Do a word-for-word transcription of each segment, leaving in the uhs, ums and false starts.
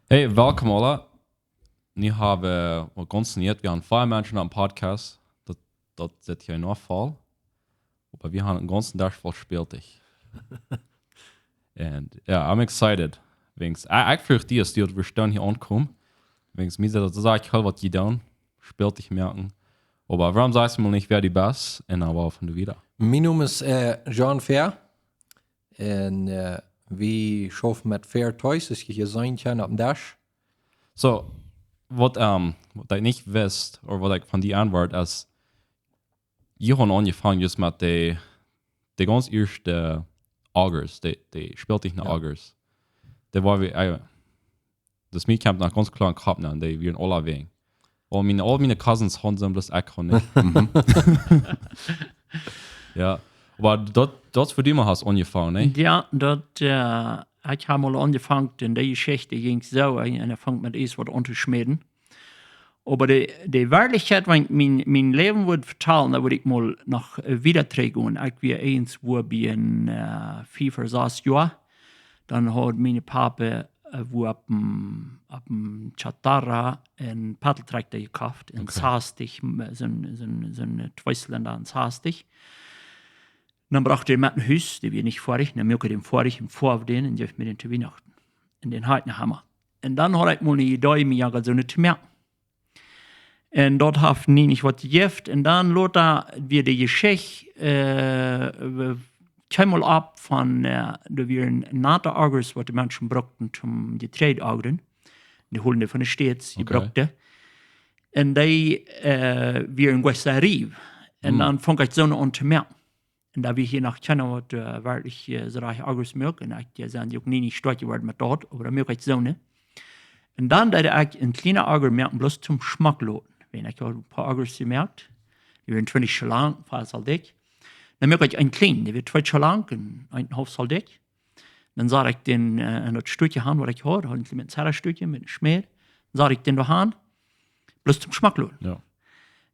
Hey, welkom aula. Nu hab wie waut gaunz Nieet. Wie haben fief Menschen aum Podcast. Daut, daut sitt hia noch voll. Oba wie haben een gaunzen Desch voll Spältich. And yeah, I'm excited. Wäajens, ekj, ekj fruach die, aus du, wie stonen hia aunkomen. Wäajens mie sajcht daut, daut es uk waut jie doonen. Spältich moaken. Oba wuarom sajchst du mie nich, wäa du best? Un dan woa wie von doa wieda. Mien Nomen es, äh, John Fehr. Un, äh, wie schaufen met Fehr Toys, aus jie hia seenen kjennen oppem Desch. So, waut, ähm, waut ekj nich wist, ooda waut ekj von die aunwort, es, jie haben aunjefongen just met de, de gaunz ieeschte Augers, de, de Spältich no Augers. Dee wia wie, äh, daut mie kjemt noch gaunz kloa em Kopp, un dee wieren aula wäajen. Aul miene, aul miene Cousins haben see, bloos ekj hab nich. Jo, oba daut, daut es fa die mol hast aunjefongen, nä? Jo, daut, äh, ekj hab mol aunjefongen, un dee Jeschicht jinkj soo, un, un ekj funk met ieescht waut auntoschmäden. Oba de, de Werkjlichkjeit, wan ekj mien, mien Läwen wudd vetalen, dan wudd ekj mol noch, äh, wieda trigjgonen. Ekj wia eenswua bie een, äh, fief ooda sas Joa. Dan haud mien Papa, äh, wua oppem, oppem Chatarra een Paddeltrakta jekoft, een sastich, soon, soon, soon, äh, Tweezylinder, een sastich. Dan brocht hee dän met no Hus, dee wia nich foadich, dan muak hee dän foadich un foawd dän un jeef mie dän to Wienachten. Un dän haud ekj noch emma. Un dan haud ekj mol ne Idee, mie uk soone to moaken. Un daut haft nie nich waut jejäft. Un dan lota wia de Jeschicht, äh, wie kjeemen mol opp von, äh, doa wieren nate Augers, waut de Menschen bruckten toom Jeträajd augren. Dee holden dee von de States, dee bruckten. Un dee, äh, wieren goa soo riep. Un dan funk ekj soone aun to moaken. Un doa wia hia noch kjeena waut, äh, werkjlich, äh, soo rajcht Augers muak. Un ekj, äh, sie uk nie nich stoakj jeworden met daut, oba dan muak ekj soone. Un dan deed ekj een kjliena Auger moaken, bloos toom Schmack loten. Wan ekj haud een poa Augers jemoakt, dee wieren twintich Zoll lang, fiew Zoll dikj. Dan muak ekj een kjliena, dee wia twee Zoll lang un een un een haulf Zoll dikj. Dan sad ekj dän, äh, en daut Stekj han, waut ekj haud, haud ekj met een Zera-Stekj, met een Schmäd. Dan sad ekj dän doa han, bloos toom Schmack loten. Jo.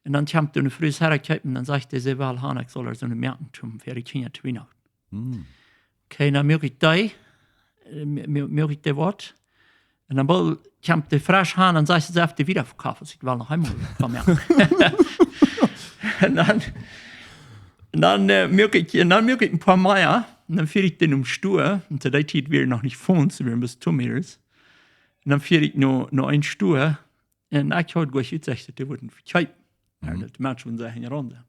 Un dan kjemt doa ne Fru Zera kjeepen, dan sajcht see, see well han, ekj saul äa soone moaken toom fa de Kjinja to Wienachten. Hm. Okay, dan muak ekj dee, äh, mu-, mu-, muak ekj dee waut. Un dan boolt kjemt dee fresch han un sajcht, see haft dee wieda vekoft, aus ekj well noch eemol komen. Un dan, un dan, äh, muak ekj, un dan muak ekj een poa mea. Un dan fieed ekj dee nom Stua. Un to dee Tiet wia noch nich Phones, wia bloos Tometers. Un dan fieed ekj no, no een Stua. Un ekj haud goa utjesecht, daut dee wudden vekjeepen. Jo, daut de Menschen wudden sikj hinjaraun sennen.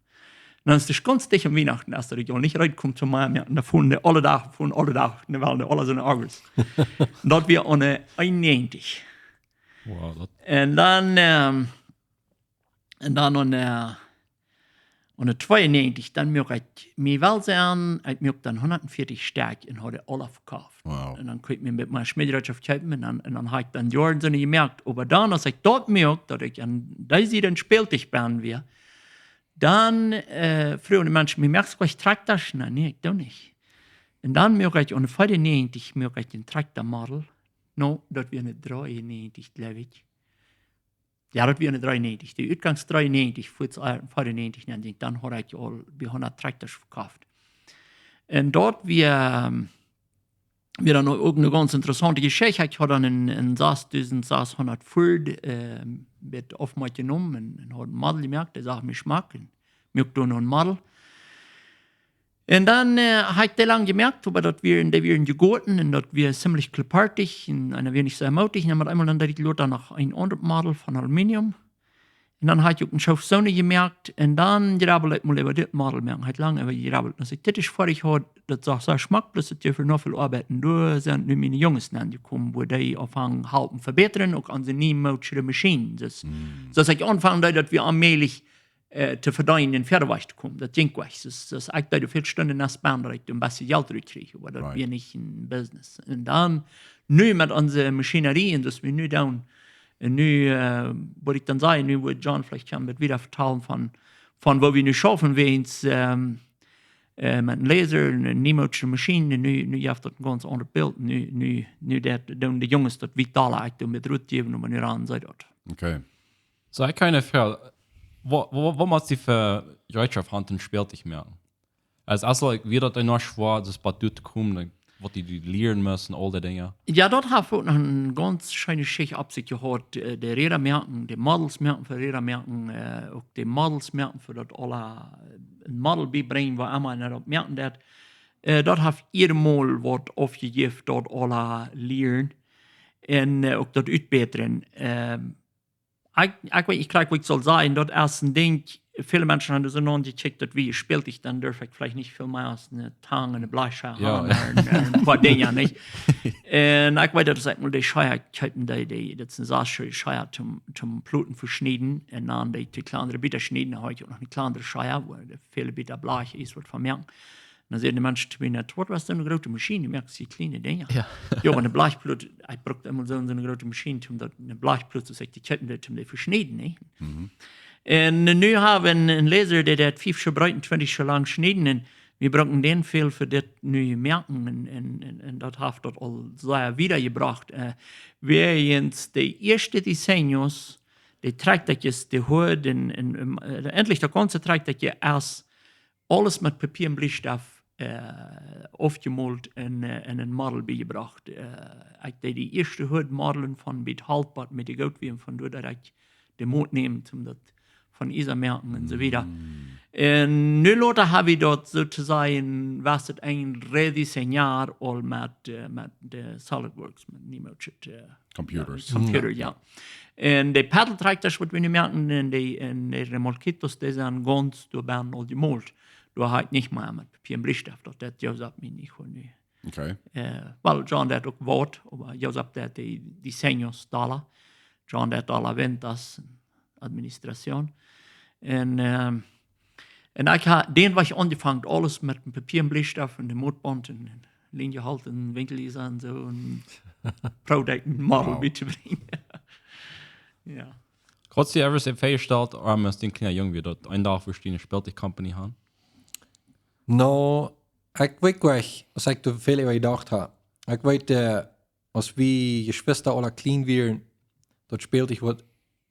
Un dan es daut gaunz dicht aun Wienachten, aus daut ekj aul nich rutkomen to mie, jo, un dan fuaren dee aule Doag, fuaren aule Doag, un dan wieren dee aule soone Augers. Daut wia aune een näajentich. Wow, daut. Un dan, ähm, un dan aun, äh, aune twee näajentich, dan muak ekj mie well sennen, ekj muak dan hundatfieetich Stekj un haud dee aule vekoft. Wow. Un dan kunn ekj mie met miene Schmäd rut kjeepen un dan, un dan haud ekj dan Joaren soone jemoakt. Oba dan, aus ekj daut muak, daut ekj aun dee Sied een Spältich bie wia, dan, äh, fruagen de Menschen mie, moakst du uk Trakjtasch? Nä, nä, ekj doo nich. Un dan muak ekj aune veeauntwintich, muak ekj een Trakjtamodel. No, daut wia ne dreeuntwintich, jleew ekj. Jo, daut wia ne dreeuntwintich. De Utgangs dreeuntwintich, fuaz, äh, veeauntwintich, dan denkj, dan haud ekj aul bie hundat Trakjtasch vekoft. Un daut wia, ähm, wia dan uk ne gaunz interessaunte Jeschicht. Ekj haud dan een, een sas dusent sashundat Ford, ähm, met Aufmoot jenomen un, un haud een Model jemoakt, dee sach mie schmack un muak doa noch een Model. Un dan, äh, haud ekj dee lang jemoakt, oba daut wia, dee wieren jegoten un daut wia ziemlich klappertich un eena wia nich soo mootich. Un met eemol dan deed ekj lota noch een aundret Model von Aluminium. Un dan haud ekj uk een Schoof soone jemoakt un dan jrabbeld ekj mol äwa dit Model moaken. Haud lang äwa jerabbelt. Aus ekj dit ieescht foadich haud, daut sach soo schmack, bloos daut jeef noch väl Oabeit. Un doa sent nu miene Junges aunjekomen, wua dee aunfangen halpen vebätren, uk aun de niemoodsche Maschien. Daut, soo aus ekj aunfunk, daut, daut wia aulmäajlich äh, to vedeenen un wieda wajch to komen. Daut jinkj nich. Daut, daut ekj deed väl Stunden nich spenden, daut ekj een bät Jelt rutkjrieech, oba daut wia nich een Business. Un dan, nu met onse Maschinerie un daut wie nu doonen, un nu, äh, waut ekj dan säd, nu woat John veleicht een bät wieda vetalen von, von woo wie nu schaufen, wäajens, ähm, äh, met een Laser, ne niemoodsche Maschien, nu, nu jeft daut een gaunz aundret Bilt. Nu, nu, nu deit, doonen de Junges daut wie talen, ekj doo met rutjäwen, oba nu rannen see daut. Okay. So, ekj kaun je froagen, woo, woo, woo mott dee Jereetschoft han, een Spältich moaken? Aus, aus, like, wia daut noch schwoa, daut bie doa to komen, like, waut dee, dee lieren musten, aul dee Dinja? Jo, daut haft uk noch eene gaunz scheene Jeschicht opp sikj jehaut. Äh, de Räda moaken, de Models moaken fa Räda moaken, äh, uk de Models moaken fa daut aula, äh, een Model biebrinjen, wua emma eena daut moaken deit. Äh, daut haft jieda mol waut aufjejäft, daut aula lieren. Un, äh, uk daut utbätren. Ähm, ekj, ekj weet, ekj kjrieech, waut ekj saul sajen, daut es een Dinkj, väle Menschen haben soo noch jecheckt, daut wie jespält haben, dan durf ekj veleicht nich väl mea aus eene Tang un eene Bleischaft haben, un, un een poa Dinja, nich? Un ekj weet, daut es eemol de Schea, ekj hab dee, dee, daut es eene sea scheene Schea toom, toom Pluten veschnieden, un dan dee to kjlandre Bieta schnieden, dan haud ekj uk noch eene kjlandre Schea, wua de väle Bieta Bleich es, waut von moaken. Un dan säden de Menschen to mie: "Waut, waut es daut, eene groote Maschien, du moakst dee kjliene Dinja?" Jo. Jo, oba eene Bleichplut, ekj bruck emma soo, soo eene groote Maschien, om daut, eene Bleichplut, soo aus ekj dee kjikjen deed, om dee veschnieden, nä? Un nu hab wie eenen, eenen Laser, dee deit fief Schoo breet un twintich Schoo lang schnieden, un wie brucken dän väl fa dit nu moaken, un, un, un, un daut haft daut aul sea wieda jebrocht. Äh, wäajens de ieeschte Diseños, de Trakjtasch, de Hut, un, un, un, äh, ejentlich daut gaunze Trakjtasch es aules met Papia un Bliestaft, äh, aufjemolt un, äh, un een Model biejebrocht. Äh, ekj deed de ieeschte Hut modlen von bie Holt, waut mie too goot wia, un von doa deed ekj de Moot nämen, om daut von Iesa moaken un soo wieda. Un nu lota hab wie daut soo to sajen, wia daut een rediseñar aul met, äh, met de SolidWorks, met Nemo, äh, Computers. Jo, met Computer, jo. Un de Pedal Trakjtasch, waut wie nu moaken, un de, un de Remolquitos, dee sent gaunz doa bie aul jemolt. Doa hab ekj nich mea met Papia un Bliestaft, daut deit Josef mie nich fa nu. Okay. Äh, well, John deit uk waut, oba Josef deit de, de Diseños dolla. John deit dolla ventas, Administration. Un, ähm, un ekj hab dän Wajch aunjefongen, aules met een Papia un Bliestaft un de Mootbaunt un, un Lienje Holt un Winkeliesa un soo, un proowt een Model bietobrinjen. Jo. Haud die ever soo väajestalt, aus du een kjliena Jung wieescht, daut een Dach wurscht du eene Spältich-Company haben? No, ekj weet nich, aus ekj doa väl äwa jedocht hab. Ekj weet, äh, aus wie Jeschwista aula kjlien wieren, daut Spältich, waut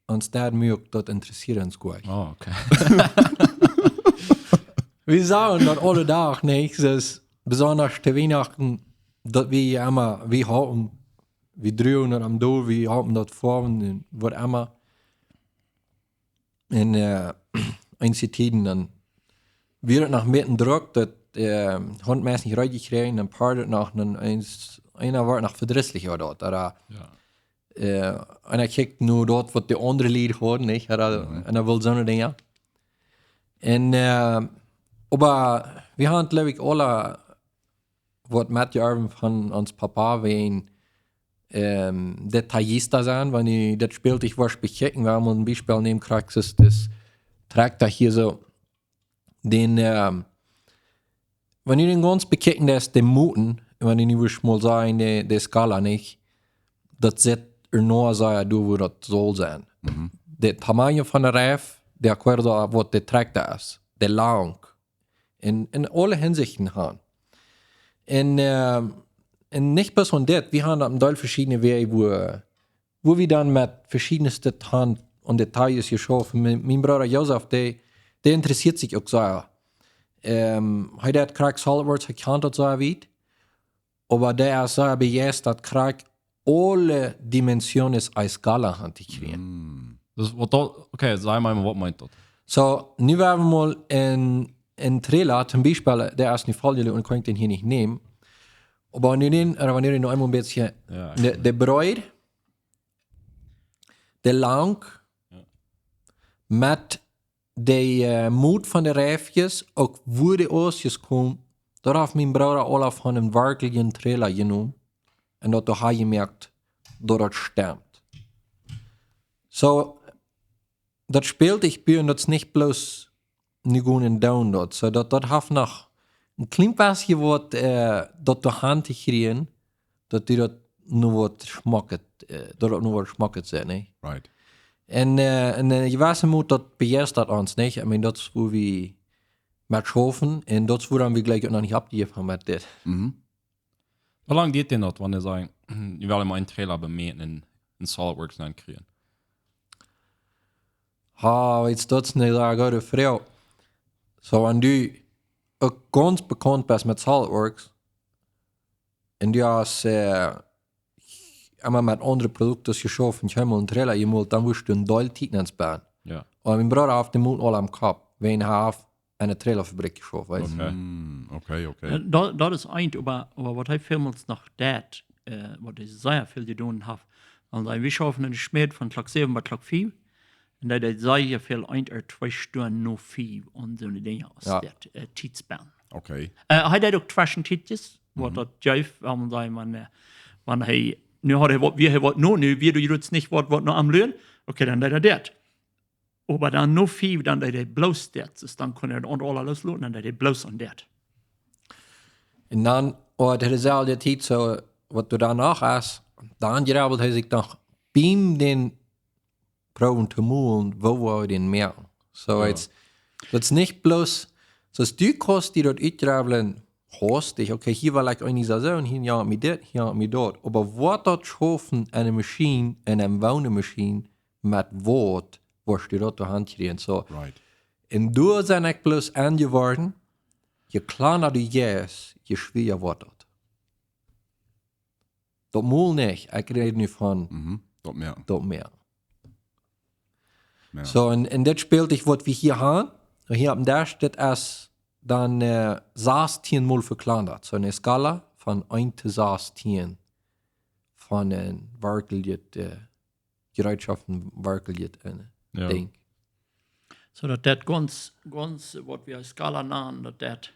ons Dad muak, daut interessieed ons goanich. Oh, okay. Wie sagen daut aule Dach, nä? Daut es besonda to Wienachten, daut wie emma, wie haben, wie druagen daut aum Dach, wie haben daut fa un waut emma. Un, äh, eenje Tieden dan wia et noch met een Druck, daut, äh, haud meist nich reed jekjräajen, dan poat et noch, dan eens, eena wort noch vedrisslich ooda daut, ooda, jo, äh, eena kjikjt no daut, waut de aundre Lied hauden, nich? Ooda, mhm, eena wull soone Dinja. Un, äh, oba wie haben, jleew ekj, aula waut metjeorwen von ons Papa, wäajen, ähm, Detallista sennen, wan du daut Spältich wurscht bekjikjen, wie haben een Biespel nämen, Kraxis, daut Trakjtasch hia soo, dän, ähm, wan du dän gaunz bekjikjen deist, de Moten, wan du nu wurscht mol sajen, de, de Skala, nich, daut sitt ea no, saj ekj, doa woo daut saul sennen. Mhm. De tamaño von de Reif, de acuerdo a waut de Trakjtasch es, de Lang, en, en aule Hinsichten han. En, äh, en nich bloos aun dit, wie han opp een Deel veschiedne Wäaj, wua, wua wie dan met veschiedne Stekja han aun Details jeschauft. Mien, mien Brooda Josef, dee, dee interessieet sikj uk sea. Ähm, hee deit krakjt SolidWorks, hee kjant daut sea wiet. Oba dee es sea bejeistat, krakjt aule Dimensionen a escala han to kjrieen. Mm. Daut, waut daut, okay, saj mol, waut meent daut? Soo, nu woa wie mol een, een Trailer, toom Biespel, dee es nu voll, un kaun ekj dän hia nich nämen. Oba wan du dän, ooda wan du dän noch eemol een bät, jo, de, de Breed, de Lang, jo, met de, äh, Moot von de Reifjes, uk wua de Oostjes komen, daut haft mien Brooda Olaf von een werkjlichen Trailer jenomen. Un daut haft hee jemoakt, daut daut stemt. Soo, daut Spältich buen, daut es nich bloos nu gonen un doonen daut. Soo, daut, daut haft noch een kjlien bät waut, äh, daut doa han to kjrieen, daut du daut nu waut schmocket, äh, daut daut nu waut schmocket sent, nä? Right. En, äh, en, äh, jewesse Moot daut bejeistat ons, nä? I mean, daut es wua wie met schaufen, un daut es wuarom wie jlikj uk noch nich oppjejäft han met dit. Mhm. Woo lang diet dän daut, wan wie sajen, wie wellen mol een Trailer bemoaken un, un SolidWorks dan kjrieen? Ha, weetst, daut es eene sea goode Froag. Soo, wan du uk gaunz bekaunt best met SolidWorks, Un du hast äh, emma met aundre Produkten jeschauft un kjeenmol een Trailer jemolt, dan wurscht du een Deel Tiet ennsparen. Ja. Un mien Brooda haft dän Mond aul aum Kopp, wan hee haft aun de Trailerfabrik jeschauft, weetst du. Okay. Mm, okay, okay. Äh, dat, dat es eent, oba, oba waut hee välmols noch deit, äh, waut hee sea väl jedonen haft, dan säd hee, wie schaufen enne Schmäd von Klock säwen bat Klock fief. Un dee deed sea väl, eent ooda twee Stunden no fief un soone Dinja aus Ja. dat, äh, Tiet sparen. Okay. Äh, hee deed uk Tweschentietjes, waut dat jeef, wan, säd maun, äh, wan hee, nu haud hee waut, wia hee waut, nu, nu, wia du jrod nich waut, waut no am luren, okay, dan deed hee dat. Oba dan no fief, dan deed hee bloos dat, dus dan kunn hee daut aundre aules loosloten, dan deed hee bloos aun dat. Un dan, oh, daut es aul de Tiet soo, waut du doano hast, dan jrabbelt hee sikj noch biem dän proowen to molen, woo wie dän moaken. Soo, Ja. daut es nich bloos, soo aus du kaust die daut utjrabblen, hast dich, okay, hia well ekj eene Saison, hia jo mie dit, hia mie daut. Oba waut daut schaufen aun eene Maschien, aun eene Woonmaschien, met waut, woascht du daut doa han kjrieen. Soo, Right. un doa sie ekj bloos aun jeworden, je kjlanda du jeist, je schwieeja woat daut. Daut mol nich, ekj räd nu von Mhm. Daut mea. daut mea. Mea. Soo, un, un dit Spältich waut wie hia han, hia oppem Desch, dit es dan äh, sastieen mol vekjlanda. Soo eene Skala von eent to sastieen von een werkjlichet äh, Jereetschoft, een werkjlichet äh, Ja. Dinkj. Soo daut daut gaunz, gaunz, äh, waut wie Skala nanen, daut daut,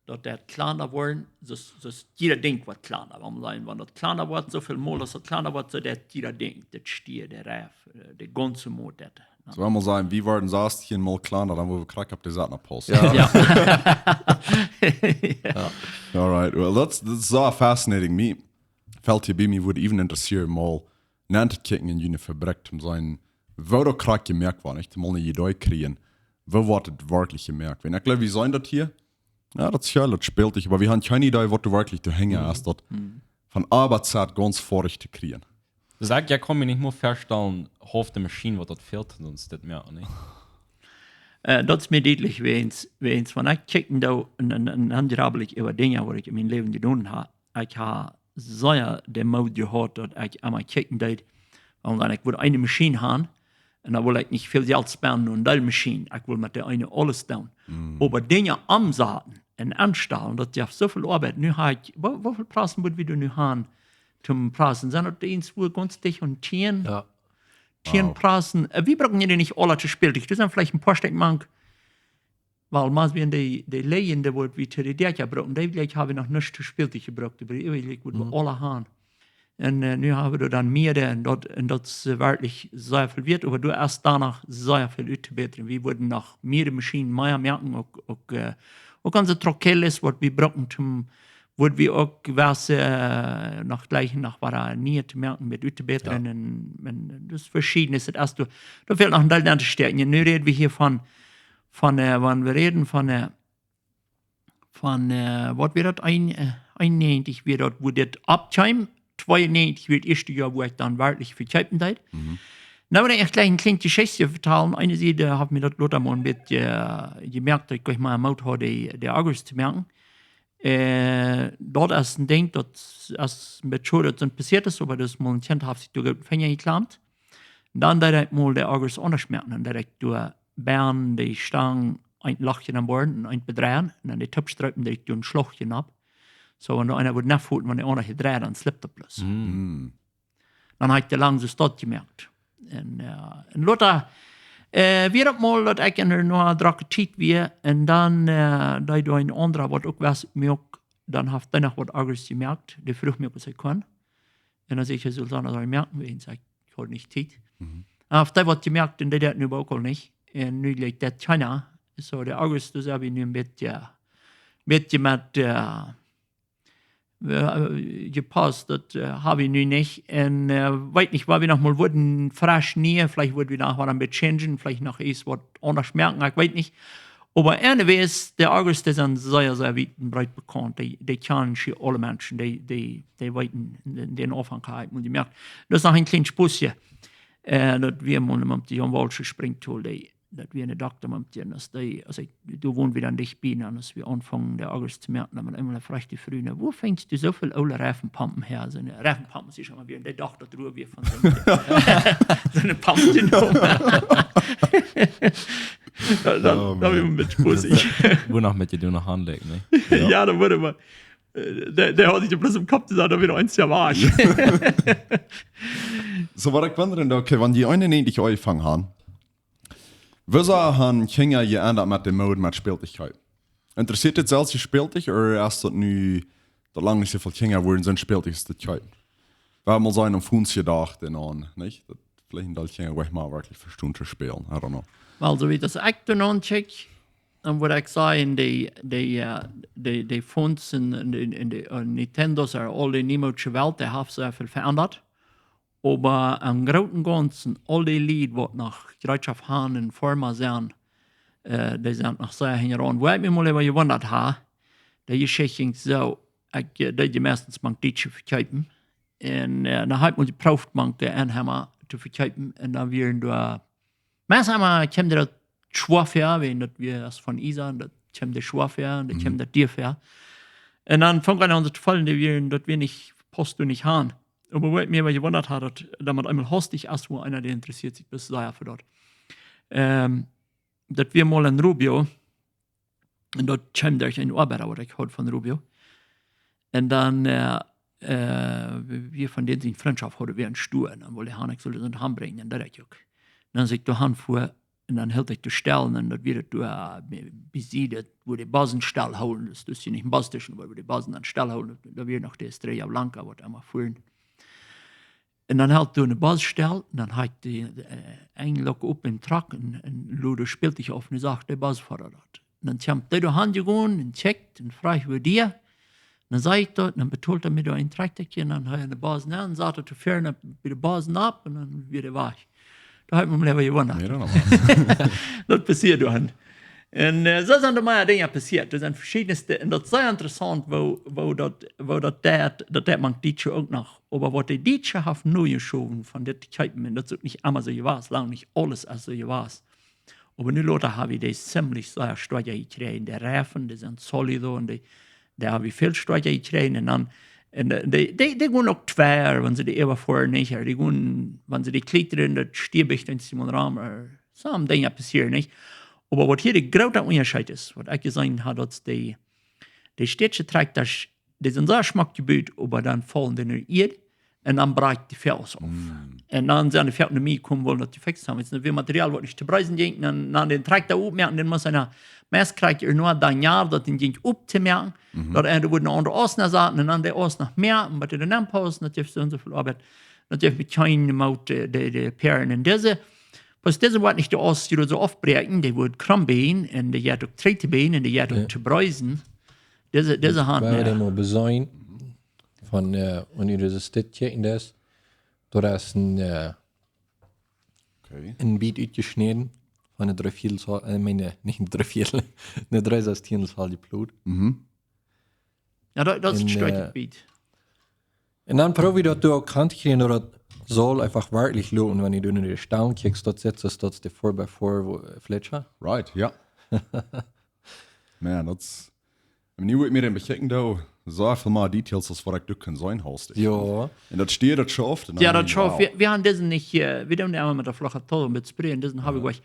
daut daut kjlanda woat, soo, soo jieda Dinkj woat kjlanda. Wan wie sajen, wan daut kjlanda woat, soo väl mol aus daut kjlanda woat, soo daut jieda Dinkj, daut Stia, de Reif, äh, de gaunze Moot, daut. Soo, wan wie sajen, wie woaren sastieen mol kjlanda, dan woa wie krakjt opp de Saten oppaussen. Ja. Ja. All right, well, daut, daut es soo fascinating. Mie felt hia bie mie, wudd even interessieren, mol nenn to kjikjen en june Fabrik, om to seenen, woo daut krakjt jemoakt woat, nich? Mol eene Idee kjrieen, woo woat daut werkjlich jemoakt. Wan ekj jleew, wie seenen daut hia, jo, daut es jo, daut Spältich, oba wie han kjeene Idee, waut doa werkjlich doahinja es, daut von A bat Z gaunz foadich to kjrieen. Dus ekj, ekj kaun mie nich mol väastalen, haulf de Maschien, waut daut fält, sest dit mea, nä? Äh, daut es mie dietlich, wäajens, wäajens wan ekj kjikjen doo, un, un, un dan jrabbel ekj äwa Dinja, waut ekj en mien Läwen jedonen ha. Ekj ha sea de Moot jehaut, daut ekj emma kjikjen deed, wan dan ekj wull eene Maschien han, un dan wull ekj nich väl Jelt spenden aun dee Maschien. Ekj wull met de eene aules doonen. Oba Dinja omsaten un aunstalen, daut jeft soo väl Oabeit. Nu ha ekj, woo, woo väl Prassen wudden wie doa nu han, toom prassen? Sent daut eent, wua gaunz dicht aun tieen? Ja. Tieen Prassen. Äh, wie brucken dee nich aula to Spältich. Doa sent veleicht een poa Stekj mank. Wiels mau wie en de, de Läajende, waut wie to de Däakja brucken, dee Läajch ha wie noch nich to Spältich jebrukt, oba dee Läajch wudden wie aula han. Un äh, nu ha wie doa dan mea, un daut, un daut es äh, werkjlich sea väl wieet, oba doa es doa noch sea väl uttobätren. Wie wudden noch mea Maschinen mea moaken, uk, uk, äh, uk onse Troqueles, waut wie brucken toom, wudd wie uk waut äh, noch jlikjen, noch waut niee to moaken, met uttobätren. Un, un daut es veschieden, es daut, aus du, doa fält noch een Deel aun to stäakjen. Un nu räd wie hia von, von äh, wan wie räden von äh, von äh, waut wia daut, een, äh, eenunnäajentich wia daut, wua dit oppkjeem, tweeunnäajentich wia daut ieeschte Joa, wua ekj dan werkjlich vekjeepen deed. Nu well ekj jlikj een kjlien Jeschicht vetalen. Eene Sied haft mie daut lota mol een bät äh, jemoakt, daut ekj mol Moot haud, de, de Augers to moaken. Äh, daut es een Dinkj, daut es een bät schod, daut daut passieet es, oba daut es mol een Kjint haft sikj doa een Finja jekjlampt. Dan deed ekj mol de Augers aundasch moaken. Dan deed ekj doa bie de Stang een Lochje aun boaren un een bedreien. Un dan de Toppstreepen deed ekj doa een Schlochje opp. Soo, wan doa eena wudd nopp foten, wan de aundra jedreit, dan slipt daut bloos. Dan ha ekj de lang soo staut jemoakt. Un, äh, un lota, äh, wia daut mol daut ekj en de no drocke Tiet wia. Un dan, äh, deed doa een aundra, waut uk wia, mie uk, dan haft dee noch waut Augers jemoakt. Dee fruach mie uk, aus ekj kunn. Un dan säd ekj, Susanne, saul ekj moaken? Wäajens ekj haud nich Tiet. Un haft dee waut jemoakt un dee deed nu oba uk aul nich. Un nu jlikjt daut kjeena. Soo, de Augers, doa sent wie nu een bät, bät met, äh, äh, jepaust, daut äh, ha wie nu nich. Un äh, weet nich, wua wie noch mol wudden fresch niee, veleicht wudd wie noch waut een bät changen, veleicht noch eent waut aundasch moaken, ekj weet nich. Oba anyways, de Augers, dee sent sea, sea wiet un breet bekaunt. Dee, dee kjanen hia aule Menschen, dee, dee, dee weeten, dän, dän Aunfank ha ekj mol jemoakt. Daut es noch een kjlien Spussje. Äh, daut wia mol opp de Jan Walsche Springtool, dee daut wia een Dokta, Maun, dee, aus ekj, doa wonden wie dan dicht bie, un aus wie aunfungen de Oagels to moaken, dan met eemol fruach de Fru: "Na, wua finjst du soo väl oole Reifenpompen häa?" Soo, Reifenpompen, see, wia, dee docht, daut Rua wia von soo, soo eene Pomp to nämen. Daut, daut, Oh, daut wia Maun. Een bät spozig. Wua noch met dee noch aunlajcht, nä? Jo, daut wudd mau. Äh, dee, dee haud sikj bloos em Kopp jesat, daut wia eent, jo, wia. Soo, waut ekj wunda, okay, wan dee eenuntwintich Joa aunjefongen hauden, woo soo hauden Kjinja jeendat met de Mood met Spältich? Interessieet daut selfst Spältich, ooda es daut nu, daut lang nich soo väl Kjinja woaren sent Spältich aus daut Kjeit? Wie haben aul soo aun Phones jedocht un aun, nich? Daut veleicht een Deel Kjinja wajch mau werkjlich vestonen to spälen. I don't know. Well, soo wiet aus ekj doa aun kjikj, dan wudd ekj sajen, dee, dee, äh, dee, dee Phones un, un, un dee, äh, Nintendos, äh, aul dee niemoodische Welt, dee haft sea väl veendat. Oba em Grooten un Gaunzen, aul dee Lied, waut noch Jereetschoft haben un Forma sent, äh, dee sent noch sea hinjaraun. Wua ekj mie mol äwa jewundat hab, dee Jeschicht jinkj soo, ekj, äh, deed je meistens mank Dietsche vekjeepen. Un, äh, dan hab ekj mol jeprooft, mank, äh, Enheimische to vekjeepen. Un dan wieren doa, meist emol kjeem daut schwoa väa, wiels daut wia aus von Iesa, un daut kjeem dee schwoa väa, un daut kjeem Mhm. daut dia väa. Un dan funk eena aun to feelen, dee wieren, daut wia nich, paust doa nich aun. Oba wua ekj mie äwa jewundat hab, daut, daut met eemol haustich es, wua eena dee interessieet sikj bloos sea fa daut. Ähm, daut wia mol en Rubio, un daut kjeem derch een Oabeida, waut ekj haud von Rubio. Un dan, äh, äh, wie von dän siene Frintschoft hauden, wia een Stua, un dan wull hee han, ekj sull daut han brinjen, un daut deed ekj uk. Un dan aus ekj doa han fua, un dan hilt ekj doa stell, un daut wia doa, äh, bie, bie see, daut, wua de Bossen stell hoolen, dus, dus je nich een Bos tischen, oba wua de Bossen dan stell hoolen, doa wia noch de Estrella Blanca, waut emma fuaren. Un dan hilt doa een Bos stell, un dan haud ekj dee, äh, Enj lock opp em Truck un, un lod daut Spältich auf, un dan sach de Bosfoara daut. Un dan kjemt dee doa han jegonen un kjikjt un fruach: "Wua dia?" Un dan säd ekj daut, un dan betold hee mie doa een Trakjta, un dan haud hee de Bos nenn, un saut doa väa bie de Bos opp, un dan wia hee wajch. Doa hab ekj mie äwa jewundat. Nä, daut noch mau. Daut passieet dan. Un, äh, soo sent doa mea Dinja passieet. Doa sent veschiedne, un daut es sea interessaunt, woo, woo daut, woo daut deit, daut deit mank Dietsche uk noch. Oba waut de Dietsche haft nojeschowen von dit Kjeepen, un daut es uk nich emma soo jewast, lang nich aules es soo jewast. Oba nu lota hab wie dee ziemlich sea stoakj jekjräajen. De Reifen, dee sent solido, un dee, dee hab wie väl stoakja jekjräajen. Un dan, un, äh, dee, dee, dee gonen uk twei, wan see dee äwafoaren, nich? Dee gonen, wan see dee kjlietren, daut stiebicht eent Simon Ramer. Soone Dinja passieren, nich? Oba waut hia de groota Unjascheet es, waut ekj jeseenen hab, daut es dee, dee Stätsche Trakjtasch, dee sent sea schmock jebut, oba dan faulen dee no de Ieed un dan brakjt de Foats auf. Mm. Un dan sent dee foaken no mie jekomen, wullen daut jefikjst haben. Daut wia Material, waut nich to breisen jinkj, un dan, dan dän Trakjta oppmoaken, dan must eena meist krakjt ea noch daut Joa, daut dee jinkj opptomoaken, Mhm. daut eena wudd noch aundre Oasen saten, un dan dee Oasen noch mea, un waut dee dan paust, daut jeft soo un soo väl Oabeit. Daut jeft met kjeene Moot, äh, dee, dee Päaren un dise. Bloos dise woat nich de Oast hia soo aufbräakjen, dee woat krom biejen, un dee jeit uk trigj to biejen, un dee jeit uk Jo. to breisen. Dise, dise Haunt, Wie haben jo. dee mol beseenen von, äh, wan du dise Stätsche kjikjst, daut es een, äh, Okay. een Biet utjeschnäden von een Dreeviertel, äh, ekj meen, nich een Dreeviertel, een Dreesastieendel Zoll jeplot. Mhm. Jo, daut, daut es een Un, stoakjet äh, Biet. Un dan proow ekj daut doa uk han to kjrieen, daut daut saul eefach werkjlich lonen, wan du doa no de Stalen kjikjst, daut sitt, daut es de four by four, wua, äh, Fletcher. Right, jo. Man, daut es, I mean, nu woa ekj mie dan bekjikjen, doa, soo väl mea Details aus waut ekj doa kaun seenen, haust du. Jo. Un daut stieet, daut schauft, un Jo, dan, daut schauft. wow. Wie, wie haben dise nich, äh, wie doonen dee emol met de floche Tol met Spray, un dise hab ekj Jo. wajch.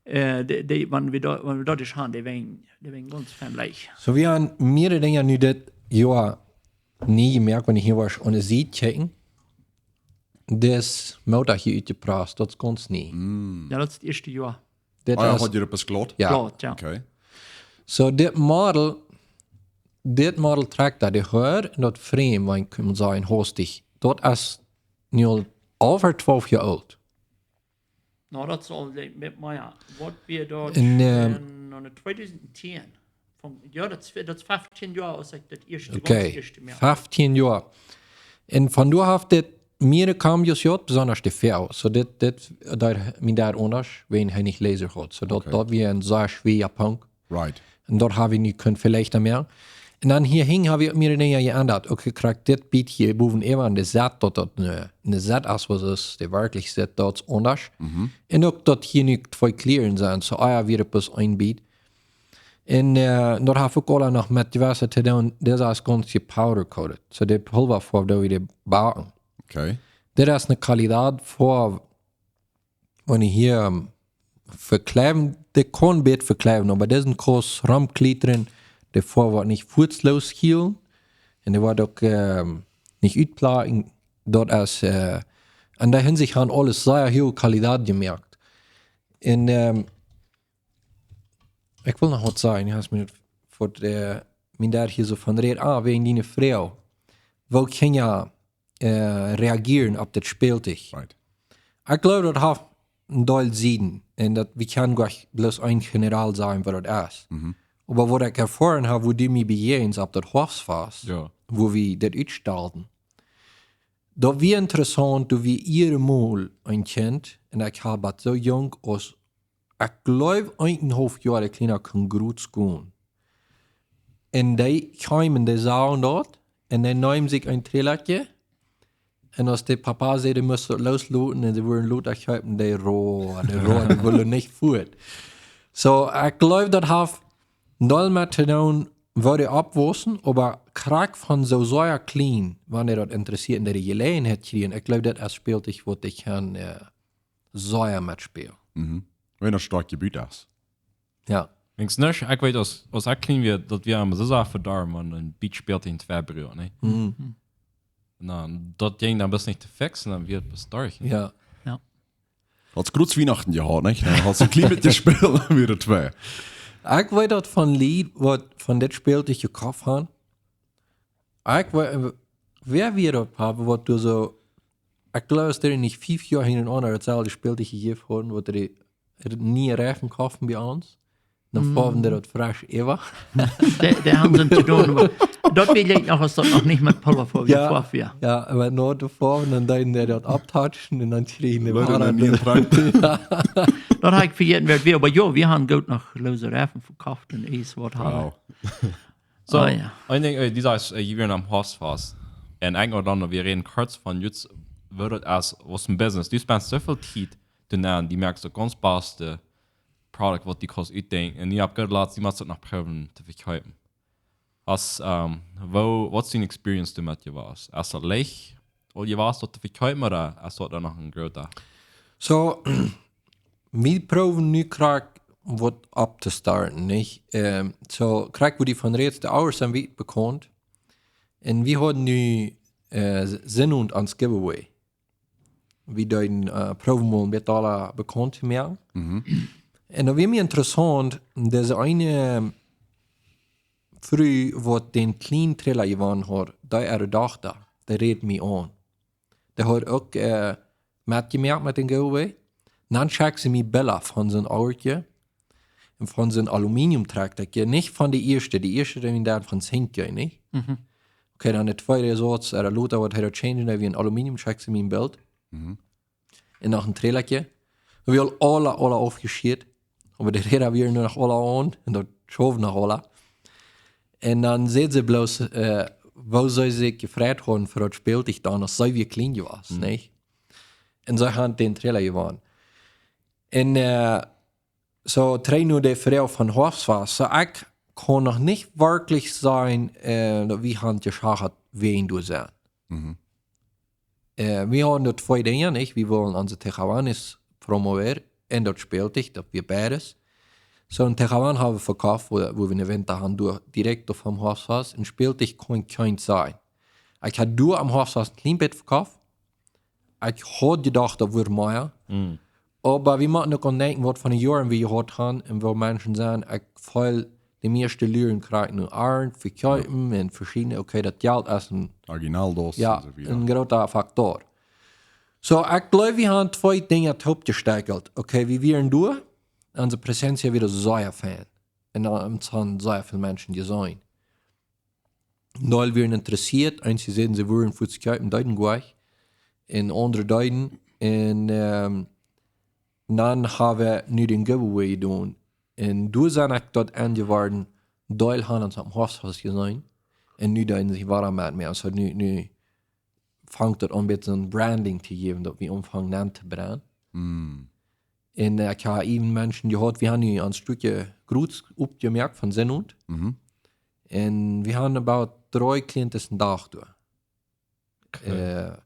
Äh, dee, dee, wan wie doa, wan wie doa dee han, dee wieren, dee wieren gaunz fein leicht. Soo, wie haben mearere Dinja nu dit Joa nie jemoakt, wan ekj hia wia aun de Sied kjikjen. Dis Motor hia utjeprast, daut es gaunz nie. Mm. Jo, daut es daut ieeschte Joa. Dit Ah jo, es haud jie daut bes glaut? Jo. Glaut, jo. Okay. Soo, dit Model, dit Model Trakjta, dee hia, un daut Frame, wan ekj kaun sajen, haustich, daut es nu aul äwa twalf Joa oolt. No, daut saul de-, met mea. Waut wia daut En, ähm, en, en tweedusent tieen? Von, jo, daut es, daut es feftieen Joa, aus ekj daut ieeschte, Okay, gaunz ieeschte moak. feftieen Joa. Un von doa haft dit mearere cambios jehaut, besonda de Foa. Soo dit, dit, doa, mien Dad aundasch, wan hee nich Laser haud. Soo daut, Okay. daut wia een sea schwoara Punkt. Right. Un daut hab ekj nu kunt veleicht mea. Un dan hia hinjen hab ekj mea Dinja jeendat. Uk jekjräajen dit Beet hia bowen äwa, un dee sajcht daut daut ne, ne Sajcht es, waut es, dee werkjlich sajcht daut aundasch. Un uk daut hia nu twee Klieren sent, soo, ah jo, wia daut bloos een Beet. Un äh, daut haft uk aula noch met jewesse to doonen, dit es gaunz jepowder coated. Soo de Pulva fa daut wie dee backen. Okay. Dit es ne Qualität fa, wan ekj hia ähm, vekjleewen, dee kaun een bät vekjleewen, oba disen Kurs romkjlietren, dee fa woat nich fuatsloos hielen. Un dee woat uk ähm, nich utplacken. Daut es, äh, en dee Hinsicht han aules sea hooge Qualität jemoakt. Un ähm, ekj well noch waut sajen, du hast mie daut fa äh, mien Dad hia soo von räd, ah, wäajen diene Froag. Woo Kjinja äh, reagieren opp daut Spältich. Right. Ekj gloow, daut haft een Deel Sieden. Un daut, wie kjennen nich bloos een General sajen, waut daut es. Oba waut ekj erfoaren hab, woo dee mie bejäajent opp daut Hoafstfast, Jo. woo wie dit utstalden. Daut wia interessaunt, daut wia ieescht mol een Kjint, un ekj hab bat soo junk aus, ekj gloow, eenenhaulf Joa, de Kjliena kunn groots gonen. Un dee kjeemen, dee sagen daut, un dee neemen sikj een Trälakje, un aus de Papa säd, dee must daut loosloten, un see wudden lota kjeepen, dee roa, dee roa, dee wullen nich fuat. Soo, ekj gloow, daut haft een Deel met to doonen, woo dee oppwausen, oba krakjt von soo sea kjlien, wan dee daut interessieet un dee de Jeläajenheit kjrieen, ekj gloow, daut es Spältich, waut dee kjennen äh, sea metspälen. Mhm. Wan daut stoakj jebut es. Jo. Denkjst nich, ekj weet, aus, aus ekj kjlien wia, daut wia am soo sea vedorwen, wan een Beet spält en twee Brüa, ne? Mhm. Na, daut jinkj dan bloos nich to fixen, dan wia daut bloos derch, ne? Jo. Hast groots Wienachten jehaut, nich? Dan hast du een kjlien bät jespält, dan wia daut twee. Ekj weet daut von Lied, waut von dit Spältich jekoft han. Ekj weet, wäa wia daut, Papa, waut du soo, ekj gloow, daut dee nich fief Joa hinjarenaunda daut selwje Spältich jejäft hauden, waut dee nie Reifen koften bie ons. Dan foawen dee daut fresch äwa. Dee, dee han see jedonen, oba daut weet ekj noch, aus daut noch nich met Pulva fa Jo. Foaw wia. Jo, oba no de Foawen, un dan dee daut opptouchen, un dan kjrieen dee Leute, Wada die in Frank- Daut hab ekj vejäten, wäa et wia, oba jo, wie han goot noch loose Reifen vekoft un Ies, waut han. Wow. Soo, Ah, jo. een Dinkj, äh, du sajchst, äh, jie wieren aum Hoafstfast. Un ekj woa dan, wie räden kort von, jie, woo daut es, waut een Business. Du spenst soo väl Tiet doaraun, du moakst daut gaunz baste Product, waut du kaust utdenkjen. Un jie haben goode Latst, jie motten daut noch proowen to vekjeepen. Aus, ähm, woo, waut es dien Experience doamet jewast? Es daut leicht, aul jewast daut to vekjeepen, ooda es daut dan noch een groota? Soo, wie proowen nu krakjt waut opptostarten, nich? Ähm, soo, krakjt woo du von rädst, de Hours sent wie bekaunt. Un wie hauden nu äh, Senn un ons Giveaway. Wie deeden äh, proowen mol een bät aula bekaunt to moaken. Un daut wia mie interessaunt, daut see eene Fru, waut dän kjlienen Trailer jewonnen haud, dee äare Dochta, dee räd mie aun. Dee haud uk äh, metjemoakt met dän Giveaway. Dan schekjt see mie Bilda von soon Auto un von soon Aluminium-Trakjta. Nich von de ieeschte, de ieeschte, dee wia dan von Zink, nich? Okay, dan de tweede Sort, äh, lota, waut hee daut changen, dee wia een Aluminium, schekjt see mie een Bilt. Un noch een Trailerkje. Wie hauden aula, aula aufjeschieet. Oba de Räda wieren nu noch aula aun. Un daut schauft noch aula. Un dan säd see bloos, äh, woo see sikj jefreit hauden fa daut Spältich dan, aus see wia kjlien jewast, nich? Un see haud dän Trailer jewonnen. Un äh, soo, trigj no de Froag von Hoafstfast. Soo, ekj kaun noch nich werkjlich sajen, äh, daut wie han jeschauft, wäajen doa sent. Äh, wie hauden doa twee Dinja, nich? Wie wullen onse Tejawanes promoveren un daut Spältich, daut wia beides. Soo, een Tejawan haben wie vekoft, woo, woo wie een Event hauden, doa direkt opp aum Hoafstfast. Un Spältich kunn kjeena seenen. Ekj haud doa aum Hoafstfast een kjlien bät vekoft. Ekj haud jedocht, daut wia mea. Oba wie motten uk aun denkjen, waut fa Joaren wie jehaut han un woo Menschen sent. Ekj feel, de mieeschte luaren krakjt no Arnt, vekjeepen un veschiedne, okay, daut Jelt es een, Aguinaldos jo, un soo wieda. Een groota Faktor. Soo, ekj gloow, wie han twee Dinja toopjestekjelt. Okay, wie wieren doa, onse Presencia wia sea fein. Un dan han sea väl Menschen jeseenen. Deel wieren interessieet, eenje säden, see wudden fuaz kjeepen, deeden goa nich. Un aundre deeden. Un ähm, dan haben wie nu dän Giveaway jedonen. Un doa sie ekj daut enjeworden, Deel han ons aum Hoafstfast jeseenen. Un nu deeden see wada met mea. So nu, nu fangt daut aun, een bät soon Branding to jäwen, daut wie aunfangen aun to brennen. Mm. Un, äh, ekj hab even Menschen jehaut, wie haben nu een Stekj Gruts oppjemoakt von Sennhaunt. Mhm. Un wie haben about dree Klienten dän Dach doa. Okay. Äh,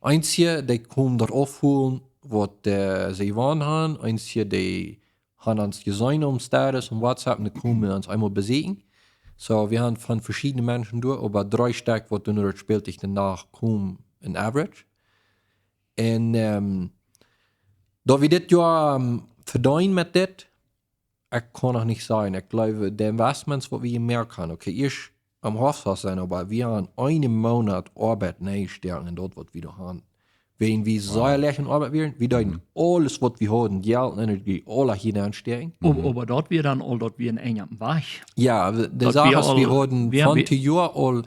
eenje, dee komen daut aufholen, waut, äh, see woaren haben. Eenje, dee haben ons jeseenen opp Status un WhatsApp un dee komen ons eemol besieekjen. So, wie haben von veschiedne Menschen doa, oba dree Stekj, waut doa nu daut Spältich dän Dach komen en average. Un, ähm, daut wie dit Joa, ähm, vedeenen met dit, ekj kaun noch nich sajen. Ekj jleew, de Investments, waut wie jemoakt haben, okay, ieescht aum Hoafshoff sennen, oba wie haben eenen Moonat Oabeit nenjestoaken en daut, waut wie doa haben. Wan wie sea lecht en Oabeit wieren, wie deeden aules, waut wie hauden, Jelt un Energie, aules hia nenstoaken. Oba, oba daut wia dan aul, daut wia een Enj oppem Wajch. Jo, de, de Sach es, wie hauden von daut Joa aul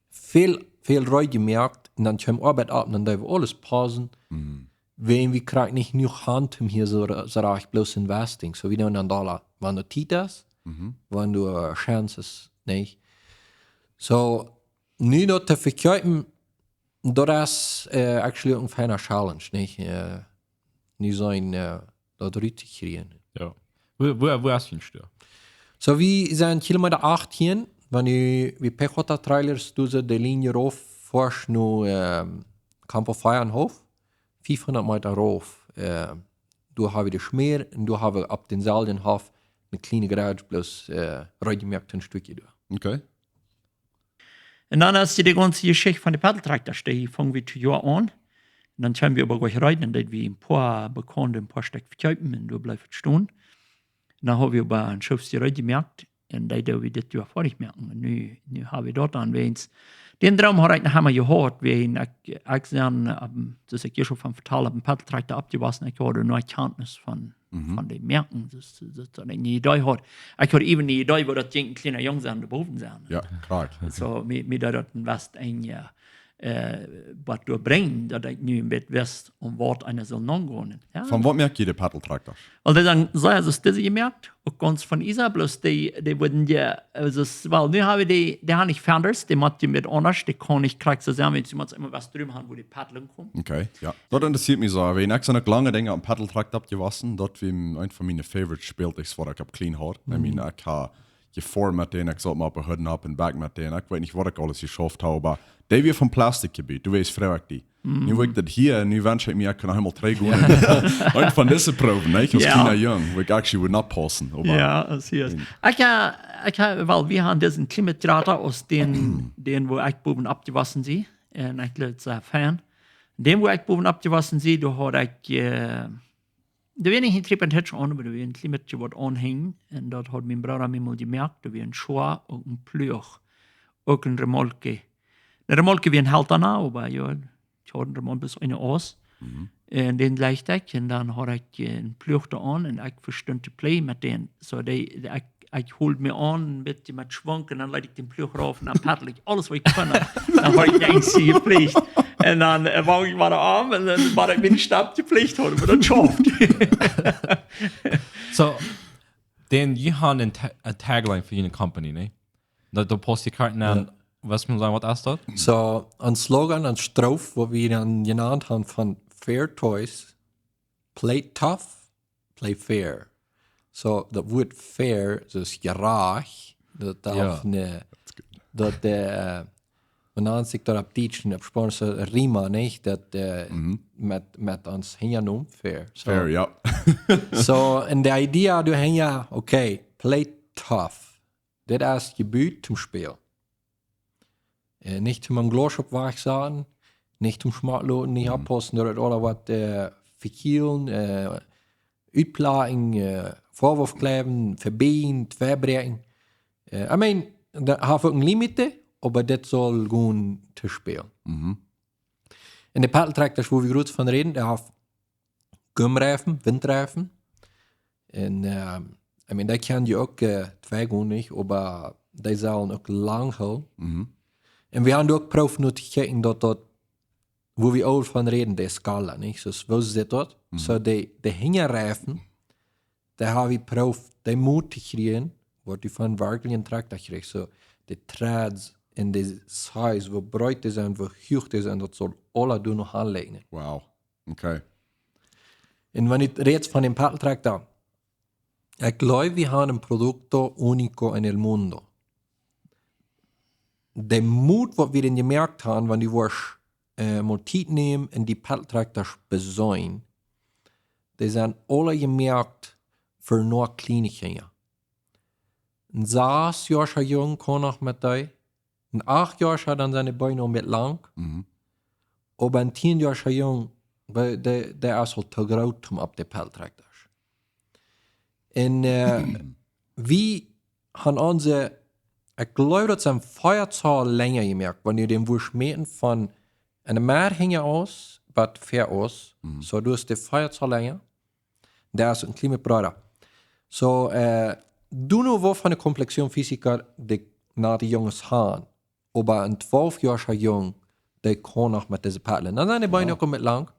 väl, väl reed jemoakt, un dan kjeem Oabeit opp, un dan deeden wie aules pausen. Mhm. Wan wie krakjt nich jenuach haben, om hia soo, soo rajcht bloos investing. So, wie doonen dan Dolla, wan doa Tiet es, mhm, wan doa, äh, Chance es, nä? So, nu daut to vekjeepen, daut es, äh, actually een feina Challenge, nä? Äh, nu sien, äh, daut rut to kjrieen. Jo. Wua, wua, wua es dien Stua? So, wie sent Kilometa achttieen, wan wie, wie P J Trailers, doa see de Linie rauf, forsch no, ähm, Campo Feienhof, fiefhundat Meta rauf, äh, doa haben wie de Schmäa, un doa haben wie opp dänselwjen Hoff eene kjliene Garage, bloos, äh, reed jemoakt een Stekj doa. Okay. Un dan es de gaunze Jeschicht von de Paddle Tractors, dee fungen wie daut Joa aun. Un dan kjeemen wie oba jlikj reed, un deeden wie een poa bekaunde, een poa Stekj vekjeepen, un doa bleef et stonen. Un dan haben wie oba een Schoof reed jemoakt, un dee doo wie dit Joa foadich moaken. Un nu, nu haben wie daut aun, wiels dän Droom haud ekj noch emma jehaut, wiels ekj, ekj sie, ähm, soo aus ekj hia aul von vetald hab, een Paddle Tractor oppjewossen, ekj haud nuscht Kjantnis von, mhm, von de Moaken. Daut, daut, daut ekj nich Idee haud. Ekj haud even nich Idee, woo daut jinkj, een kjliena Jung sennen, doa bowen sennen. Jo, kloa. So, mie, mie deed daut een bät enj, jo, äh, waut doa brinjen, daut ekj nu een bät wist, om waut eena saul naungonen. Jo. Von waut moakt jie de Paddle Tractors? Well, dee sent sea, soo aus dise jemoakt, uk gaunz von Isa, bloos dee, dee wudden je, äh, soo aus, well, nu haben wie dee, dee haben nich Fenders, dee motten een bät aundasch, dee kaun nich krakjt soo sennen, wiels dee motten emma waut drüm haben, wua dee Paddel komen. Okay, jo. Daut interessieet mie soo, wiels ekj sie uk lange Dinja opp Paddle Tractor oppjewossen, daut wia een von miene favorite Spältjes, waut ekj opp Kjlien haud. Mhm. I mean, ekj hab jefoaren met dän, ekj saut mau opp de Hood un opp de Back met dän. Ekj weet nich, waut ekj aules jeschauft hab, oba dee wia von Plastik jebut, du weetst, froag ekj die. Mhm. Nu wia ekj daut hia, nu wensch ekj mie, ekj kunn noch eemol trigj gonen. Jo. Eent von dise Proowen, nä? Aus, jo, kjliena Jung, wua ekj actually wudd oppaussen, oba. Jo, daut es. Ekj, äh, ekj, äh, well, wie haben disen Klimatrata aus dän, dän, wua ekj bowen oppjewossen sie. Un ekj leet sea fein. Dän, wua ekj bowen oppjewossen sie, doa haud ekj, äh, doa wia nich een Trip un Hitch aun, oba doa wia een Klimatrata waut aunhunk. Un daut haud mien Brooda mie mol jemoakt, doa wia een Schoa, uk een Pluach, uk een Remolke. Een Remolke wia een Haltana, oba jo, ekj haud een Remolke bloos eene Aus. Mhm. Un dän lajcht ekj, un dan haud ekj, äh, een Pluach doa aun, un ekj vestunt to play met dän. So, dee, dee, ekj, ekj hold mie aun, een bät met Schwunk, un dan leet ekj dän Pluach rauf, un dan paddel ekj aules, waut ekj kunn. Dan haud ekj eent jepleajt. Un dan, äh, wort ekj wada om, un dan wort ekj mien Stap jepleajt, haud ekj daut jeschauft. So, dan, jie haben eene Ta-, eene Tagline fa june Company, nä? Daut, daut pausst jie krakjt aun. Jo. Waut mott eena sajen, waut es daut? So, een Slogan, een Stroof, waut wie dan jenant haben von Fair Toys, play tough, play fair. So, daut Wuat fair, daut es jerajcht, daut, jo, daut, nä, daut, äh, wan eena sikj daut opp Dietsch un opp Spaunisch, äh, rima, nich? Daut, äh, mhm, met, met ons Hinjanomen, fair. So, fair, jo. So, un de Idee doahinja, okay, play tough. Dit es jebut toom spälen. Äh, nich toom Gloosch opp wajch saten, nich toom schmock loten, nich, mhm, oppaussen, daut et aula woat, äh, vekjielen, äh, utplagen, äh, Foaw aufkjleewen, vebieejen, tweibräakjen. Äh, I mean, daut haft uk eene Limit, oba dit saul gonen toom spälen. Mhm. Un de Paddle Tractors, wua wie jrod von räden, dee haft Gumreifen, Windreifen. Un, ähm, I mean, dee kjennen je uk, äh, twee gonen, nich, oba dee sellen uk lang hoolen. Mhm. Un wie haben uk jeprooft no to kjikjen daut daut, wua wie aul von räden, de Skala, nich? So, woo sitt daut? Mhm. So, de, de Hinjareifen, dee haben wie jeprooft, dee Moot to kjrieen, waut du von werkjlich een Tractor kjrichst. So, de Treads, en de size, woo breet dee sent, woo huach dee sent, daut saul aules doa noch aunliejen. Wow. Okay. Un wan du rätst von dän Pedaltrakta, ekj jleew, wie haben un producto único en el mundo. De Moot, waut wie dan jemoakt haben, wan du woascht äh, mol Tiet nämen un dee Pedaltraktasch beseenen, dee sent aule jemoakt fa noch kjliene Kjinja. Een sas Joa oola Jung kaun noch met dee, een acht Joa oola, dan sent de Been aul een bät lang. Mhm. Oba een tieen Joa oola Jung, dee, dee, dee es aul too groot om opp de Pedaltraktasch. Un äh, wie haben onse, ekj jleew, daut sent vea Zoll lenja jemoakt, wan du dän wurscht mäten von enne Merrj hinja aus, bat ver aus, Mhm. soo du hast dee vea Zoll lenja, daut es een kjlien bät breeda. Soo, äh, du nu woo von de Komplexion física de, na de Junges haben, oba een twalf Joa oola Jung, dee kaun noch met dise Pedalen. Dan sent de Been Ja. uk een bät lang,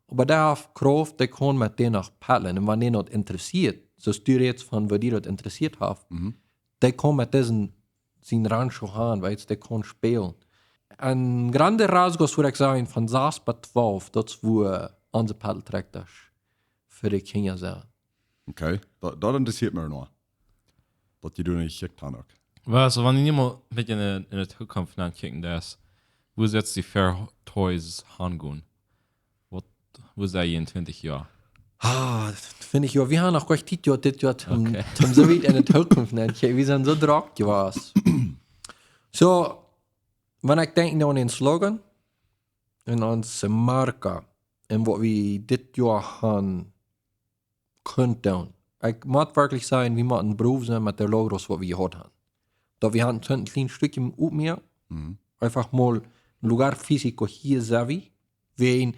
oba dee haft Krauft, dee kaun met dee noch pedalen. Un wan dän daut interessieet, soo aus du rätst von, woo die daut interessieet haft, Mhm. dee kaun met disen, sien Rancho han, weetst, dee kaun spälen. En grande rasgos wudd ekj sajen, von sas bat twalf, daut es woo onse Pedaltraktasch fa de Kjinja sent. Okay. Daut, daut interessieet mie noch. Daut dee doa nich jekjikjt haben uk. Well, soo, wan wie nu mol een bät en de, en de Tookunft nokjikjen, daut es, woo sitt dee fa Toys aungonen? Waut, woo sie jie en twintich Joa? Ah, twintich Joa. Wie haben noch goanich Tiet jehaut, dit Joa, om, Okay. om soo wiet en de Tookunft nokjikjen. Wie sent soo drock jewast. Soo, wan ekj denkj aun dän Slogan un aun de Marka un waut wie dit Joa haben kunt doonen. Ekj mott werkjlich sajen, wie motten brow sennen met de Logros, waut wie jehaut haben. Daut wie haben een kjlien Stekj oppjemoakt, Mhm. eefach mol lugar físico hia sent wie. Wäajen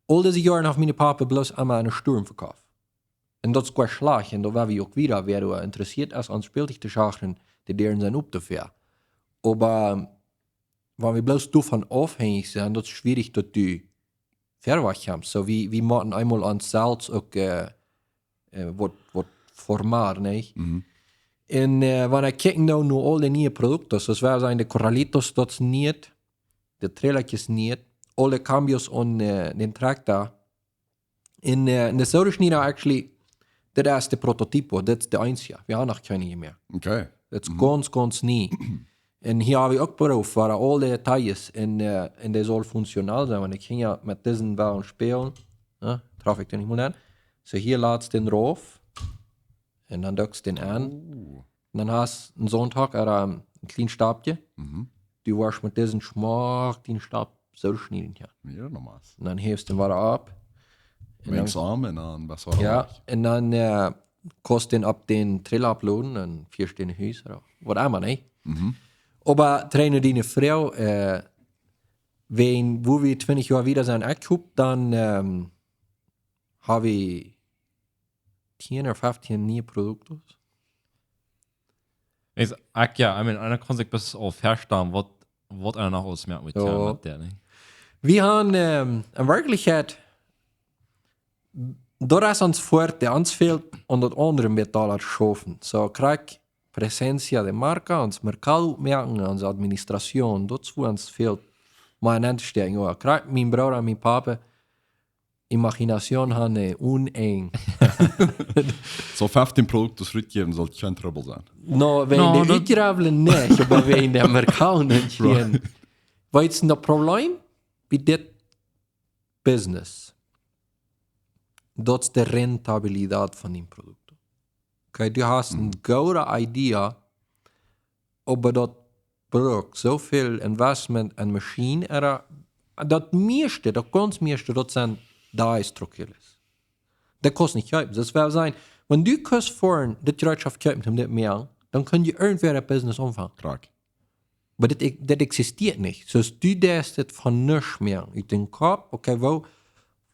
aul dise Joaren haft mien Papa bloos emma en de Sturm vekofft. Un daut es goanich schlajcht, un doa woa wie uk wieda, wäa doa interessieet es aun Spältich to schaufen, de Däaren sent op doafäa. Oba wan wie bloos doavon aufhenjich sent, daut es schwierich, daut du verwoat kjemst. Soo, wie, wie motten eemol ons selfst uk äh, äh, waut, waut formieren, nä? Mhm. Un äh, wan ekj kjikj nu, nu aul de niee Produkten, soo aus wie sajen, de Corralitos, daut es nie, de Trailerkjes nie, aul de cambios aun äh, dän Trakta. Un äh, en de Sodeschnieda, actually, dit es de Prototipo, dit es de eensje. Wie haben noch kjeene jemoakt. Okay. Dit es gaunz, gaunz nie. Un hia hab wie uk Proov, wua aul de detalles un, äh, un dee saul funktionabel sennen. Wan ekj hia met disen Ball spälen, ne, traf ekj dän nich mol aun. Soo, hia latst dän rauf. Un dan dukjst dän aun. Uh. Un dan hast een Sonntak ooda een kjlien Stapje. Mhm. Du woascht met disen Schmock dän Stap soo schnieden, jo. Mea nochmals. Un dan häwst dän wada opp. Un dan Links Arm un dan waut wada Jo, wajch. un dan äh, kaust dän opp dän Trailer aufloaden un fieescht dän no Hus ooda waut emma, nä? Mhm. Oba trainen dee Fru, äh, wan, wua wie twintich Joa wieda sent, ekj hop, dan ähm, hab wie tieen ooda feftieen niee Produkten. Ekj, ekj, jo, I mean, eena kaun sikj bat aul vestalen, waut, waut eena noch aules moakt met, Jo. jo, met daut, nä? Wie haben ähm, en Werkjlichkjeit, daut es ons fuerte, ons fält aun daut aundre met daut schaufen. Soo, krakjt presencia de marca, ons mercado moaken, onse administración, daut es wua ons fält. Mau en Enj to stäakjen, jo, krakjt mien Brooda, mien Papa, Imaginación haben äh, onenj. Soo feftieen Produkten rutjäwen, saul kjeen Trubbel sennen. No, wäajen No, de daut Utjäwen nich, oba wäajen de Mercado nich. Right. Weetst du daut Problem? Bie dit Business. Daut es de Rentabilität von dee Produkten. Okay, du hast eene goode Idee, oba daut brukt soo väl Investment en Maschien, ooda daut mieeschte, daut gaunz mieeschte, daut sent dies troqueles. Daut kaust nich kjeepen. Daut well sajen, wan du kaust fa dit Jereetschoft kjeepen, om dit mea, dan kaun je irjentwäa een Business aunfangen. Krakjt. Oba dit, dit existieet nich. Soo aus du deist dit von nuscht mea. Ut dän Kopp, okay, woo,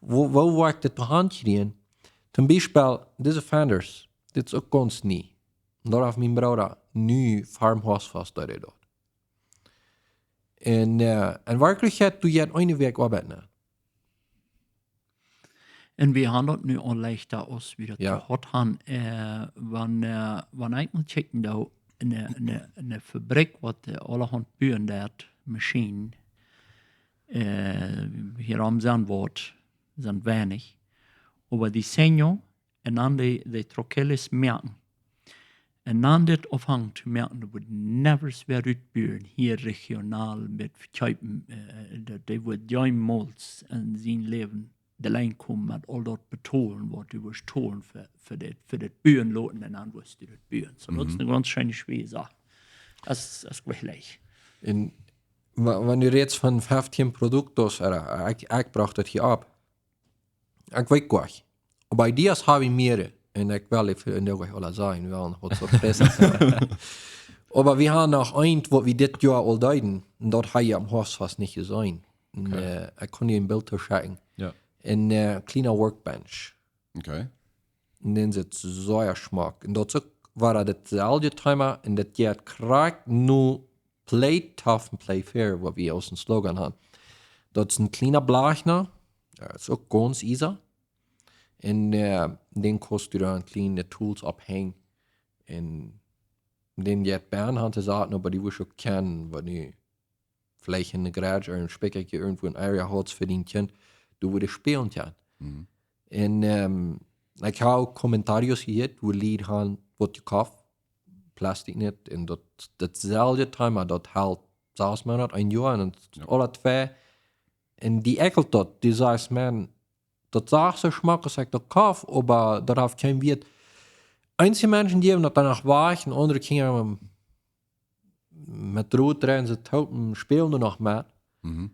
woo, woo woa ekj dit to Haunt kjrieen? Toom Biespel, dise Fenders, dit es uk gaunz nie. Un doa haft mien Brooda nu Farmhouse fast, dee deed daut. Un äh, en Werkjlichkjeit, du hast eene Wäakj Oabeit, nä? Un wie haben daut nu aul leichta aus wie daut Jo. jehaut haben. Äh, wan, äh, wan ekj mol checken doo, eene, eene, eene Fabrik, waut, äh, aulahaunt buen deit, Maschinen, äh, hia aum Sandwoat, sent weinich. Oba diseño, un dan de, de troqueles moaken. Un dan dit aunfangen to moaken, daut woat never wea utbuen, hia regional met vekjeepen, äh, daut, dee woat jeemols en sien Läwen de Lien komen met aul daut betolen, waut du woascht tolen fa, fa dit, fa dit buen loten un dan woascht du daut buen. So, daut es eene gaunz scheene schwoare Sach. Daut es, daut es jlikj. En wa-, wan du rätst von feftieen Produkten, ooda, ekj, ekj brocht daut hia opp. Ekj weet goanich. Oba ideas hab ekj mea. Un ekj well uk fa, un daut woa ekj aul sajen, wie haben noch waut Surprises. Oba wie haben noch eent, waut wie dit Joa aul deeden. Un daut hab ekj aum Hoafstfast nich jeseenen. Un, Okay. äh, ekj kunn die een Bilt toschekjen. Jo. Een, äh, kjliena Workbench. Okay. Un dee sitt sea schmock. Un daut es uk, wia daut datsselwje Thema. Un daut jeit krakjt no Play Tough and Play Fair, waut wie aus een Slogan haben. Daut es een kjliena Blajchna. Jo, daut es uk gaunz easy. Un, äh, dan kaust du doa kjliene Tools opphenjen. Un dan jeit bie aun to saten, oba dee woascht uk kjennen, wan du veleicht en de Garage ooda een Spikja irjentwua en Area haust fa dien Kjint, du woascht spälen kjennen. Mhm. Un, ähm, ekj hab uk comentarios jehieet, wua Lied haben waut jekoft, Plastik nich, un daut, dautselwje Thema, daut helt sas Moonat, een Joa, un Jo. Aule twee, un die ekjelt daut, du sajchst, Maun, daut sach soo schmock aus ekj daut koft, oba daut haft kjeen Wieet. Eenje Menschen jäwen daut dan noch wajch, un aundre Kjinja, ähm, met Rot dreien see toop un spälen doa noch met. Mhm.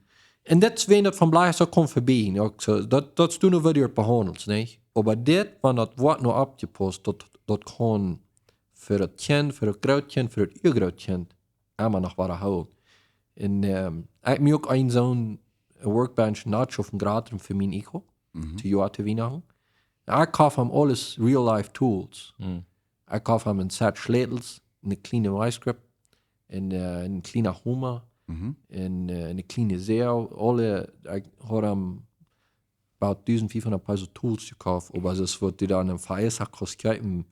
Un daut es wan daut von Blajch soo kaun vebie, jo, soo, daut, daut es doa nu wada behaundelt, nich? Oba dit, wan daut woat nu oppjepaust, daut, daut kaun fa daut Kjint, fa daut Grootkjint, fa daut Uagrootkjint, emma noch wada hoolen. Un, ähm, ekj hab mie uk een soon Workbench notoschaufen, jratren fa mien Ego, Mhm. to Joa to Wienachten. Jo, ekj koft am aules real life tools. Mhm. Ekj koft am een Set Schlätels, een kjliena Vice Grip, een, äh, een kjliena Homa, Mhm. een, äh, een kjliena Säw, aule, ekj hab am about dusent fiefhundat Peso Tools jekoft, oba daut woat die dan een Feier kosten,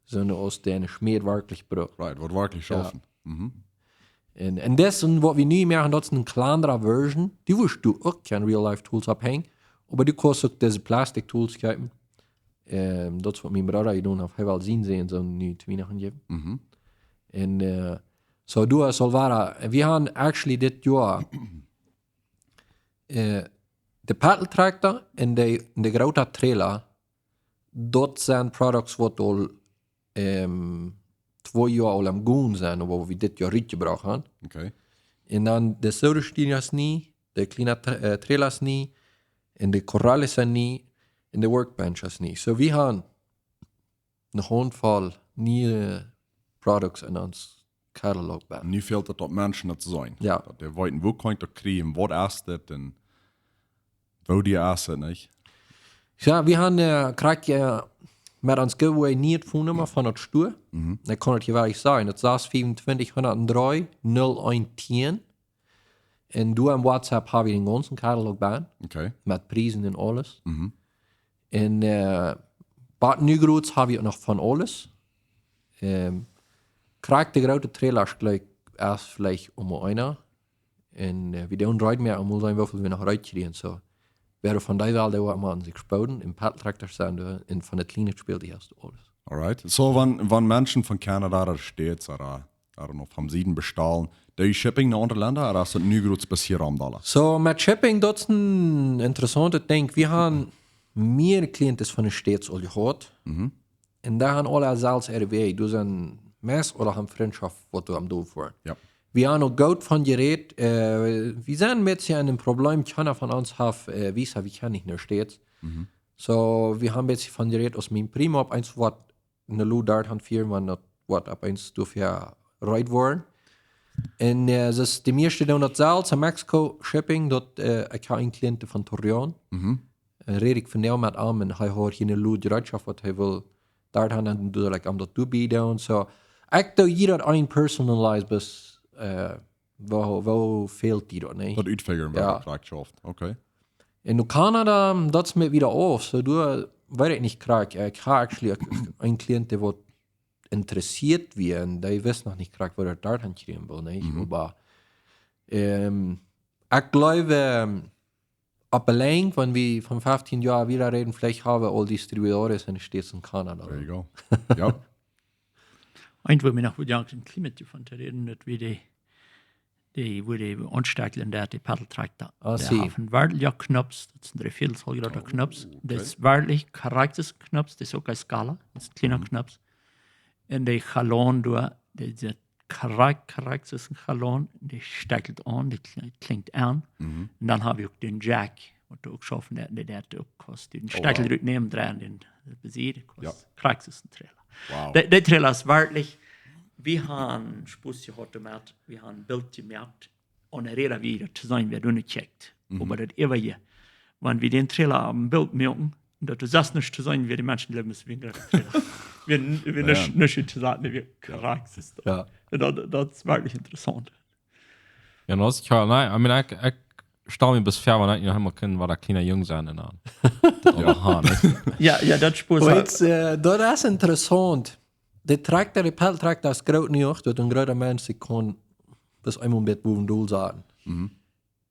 soone aus dee een Schmäd werkjlich brukt. Right, waut werkjlich Jo. schaufen. Mhm. Un, un daut es waut wie nu moaken, daut es eene kjlandre Version. Dee woascht du uk kjeene real life Tools opphenjen, oba du kaust uk dise Plastik Tools kjeepen. Ähm, daut es waut mien Brooda jedonen haft. Hee well sien Sän soo nu to Wienachten jäwen. Mhm. Un, äh, soo du hast aul wada, wie haben actually dit Joa, äh, de Paddle Tractor un de, de groote Trailer, daut sent Products waut aul, ähm, twee Joa aul aum gonen sent, waut wie dit Joa rutjebrocht haben. Okay. Un dan de Soda Stereo es nie, de kjliena Tra-, äh, Trailer es nie, un de Corral es nie, un de Workbench es nie. Soo, wie haben eene Haundvoll niee Products en ons Catalog bie. Nu fält et daut Menschen daut seenen. Jo. Daut dee weeten, wua kaun ekj daut kjrieen, waut es dit un woo dee es et, nich? Jo, wie haben, äh, krakjt, äh, met ons Giveaway niee Phone Numma von daut Store. Mhm. Ekj kaun et hia woll sajen, daut es sas fiefuntwintich hundatdree null eent tieen. Un doa em WhatsApp hab wie dän gaunzen Catalog bie. Okay. Met Priesen un aules. Mhm. Un, äh, bie Newgroads hab wie noch von aules. Ähm, krakjt de groote Trailers jlikj es veleicht om eena. Un, äh, wie doonen reed mea, om seenen woo väl wie noch rut kjrieen. Soo, wäa von dee well, dee woat mau aun sikj spooden, en Paddle Tractor sennen, un von daut kjliene Spältje hast du aules. Alright. Soo, wan, wan Menschen von Canada ooda States ooda, I don't know, vom Sieden bestalen, doo jie Shipping no aundre Lenda, ooda es daut Newgroads bloos hia aum Dala? Soo, met Shipping, daut es een interessauntet Dinkj. Wie haben mea Klienten von de States aul jehaut. Mhm. Un dee haben aule selfst äare Wäaj. Doa sent Menschen ooda haben Frintschoft, waut doa aum Deel woaren. Jo. Wie haben uk goot von jerät, äh, wie sent met sie en een Problem, kjeena von ons haft, äh, Visa, wie kjennen nich no States. Mhm. Soo, wie haben een bät von jerät, aus mien Primo opp eens woat no Lu doa han fieren, wan daut woat opp eens doafäa reed woaren. Un, äh, daut es de mieeschte doonen daut selfst, en Mexico Shipping, daut, äh, ekj hab een Klient von Torreon. Mhm. Äh, räd ekj vondoag met am un hee haud hia eene Lu Jereetschoft, waut hee well doa han, un doo ekj am daut doabie doonen. Soo, ekj doo hia daut een personalized, bloos, äh, woo, woo fält die daut, nä? Daut utfigure, Jo. Waut daut krakjt schauft. Okay. Un no Kanada, daut es mie wada auf. Soo, doa weet ekj nich krakjt. Ekj hab actually een Klient, dee woat interessiert wieren, dee wisten noch nich krakjt, woo daut doa han kjrieen wull, nich? Mhm. Oba, ähm, ekj jleew, ähm, opp de Lenjd, wan wie von fefteen Joa wieda räden, veleicht haben wie aul Distribuidores enne States un Kanada. There you go. Ja. Eent, wua wie noch, wua wie een kjlien bät von to räden, daut wie dee, dee, wua dee aunstacheln, dee, dee Pedaltrakta. Ah, dee see. Haben werkjlich Knops, daut sent dree Vieedel Zoll groote Knops. Oh, okay. Daut es werkjlich Caraxes Knops, daut es uk een Skala, daut es een kjliena Knops. Un dee Galon doa, dee sent krakjt, krakjt aus een Galon, dee stachelt aun, dee kli-, klinjt aun. Mhm. Un dan hab wie uk dän Jack, waut doa uk schaufen deit, dee deit uk kost. Dee stachelt rut nämen, dreien, dän, dee besied, kost krakjt aus een Trailer. Wow. Dee, dee Trailer es werkjlich, wie haben Spos jehaut doamet, wie haben een Bilt jemoakt, un de Räda wia to seenen, wäa doa nich kjikjt. Mhm. Oba daut äwaje, wan wie dän Trailer oppem Bilt moaken, daut du sast nich to seenen, wäa dee Menschen jleewen, es wie een groota Trailer. Wie, wie nich, nich to seenen, wie krakjt es daut. Ja. Un daut, daut es werkjlich interessaunt. Ja, daut es klar. Nä, I mean, ekj, ekj stal mie bloos väa, wan ekj noch emol kunn, wia een kjliena Jung sennen un dan. Daut aula han, nich? Ja, ja, daut Spos. Weet, äh, daut es interessaunt. De Trakta, de Pedaltrakta es groot jenuach, daut een groota Mensch sikj kaun bloos eemol een bät bowen dol saten. Mhm.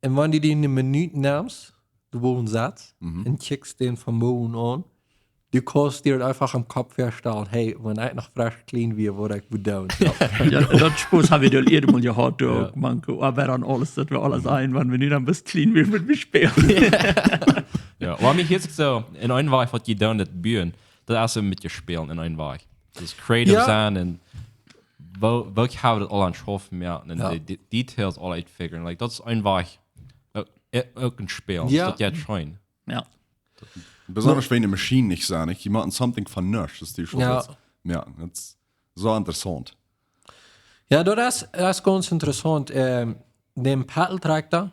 Un wan du dän eene Minut nemst, doa bowen sitst, mhm, un kjikjst dän von bowen aun, du kaust die eefach em Kopp väastalen, hey, wan ekj noch fresch kjlien wia, waut ekj wudd doonen. Ja, daut Spos hab wie aul ieescht mol jehaut, doa, ja, uk mank Oabeit un aules, daut wie aula, mhm, sajen, wan wie nu dan bloos kjlien wieren, wudden wie spälen. Ja, oba mie hieet et soo, en een Wajch waut jie doonen, daut buen, daut es een bät spälen en een Wajch. Daut es creative, ja, sennen un woo, woo haben wie daut aula aun schaufen, ja, un, ja, de, de details aula utfiguren. Like, daut es een Wajch, uk, uk een Späl, ja, daut jeit scheen. Ja. Besonda wan de Maschien nich sent, nich? Jie moaken something von nuscht, daut es die scheen, ja, daut, ja, daut es soo interessaunt. Ja, daut es, daut es gaunz interessaunt. Ähm, dän Pedaltrakta,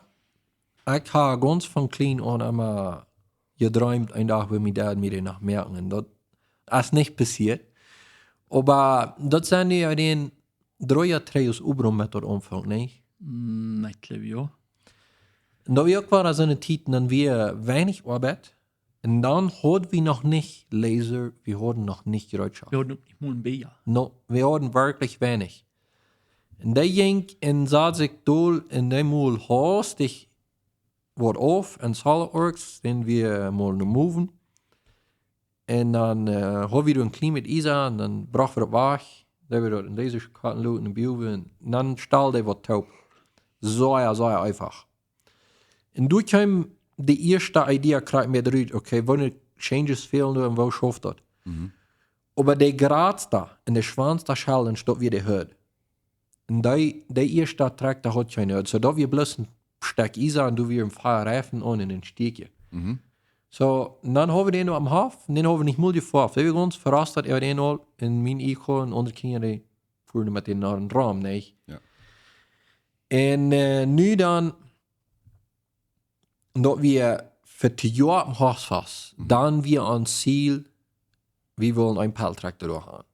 ekj hab gaunz von kjlien aun emma jedreemt, een Dach well mien Dad mie dän noch moaken. Un daut es nich passieet. Oba daut sent dee, dee dree Joa trigj aus Obrom met daut aunfunk, nä? Mm, ekj jleew, jo. Un daut wia uk wada soone Tiet, dan wia weinich Oabeit. Un dan haud wie noch nich Laser, wie hauden noch nich Jereetschoft. Wie hauden uk nich mol een Bäa. No, wie hauden werkjlich weinich. Un dee jinkj un sad sikj dol un dee mol haustich waut auf en SolidWorks, dän wia mol no moven. Un dan, äh, haud wie doa een kjlien bät Iesa un dan brocht wie daut wajch. Dan wia daut en dise Schokotten loten en Buwen. Un dan stald dee waut toop. Soo, jo, soo eefach. Un doa kjeem de ieeschte Idee krakjt mie rut, okay, woone Changes fälen doa un woo schauft daut? Mhm. Oba de jratste un de schwoaste Schell, un daut wia de Hood. Un dee, dee ieeschte Trakta haud kjeen Hood. Soo daut wia bloos een Stekj Iesa un doa wia een poa Reifen aun un een Stieekje. Mhm. Soo, un dan haud wie dän oppem Hoff, un dän haud wie nich mol jefoaft. Wie wieren gaunz verast, daut wie dän aul, un mien Ieescht un aundre Kjinja, dee fuaren met dän no een Rom, nä? Jo. Un, äh, nu dan, daut wia fa twee Joa oppem Hoff, mhm, dan wia ons Ziel, wie wullen een Pedaltrakta doa han.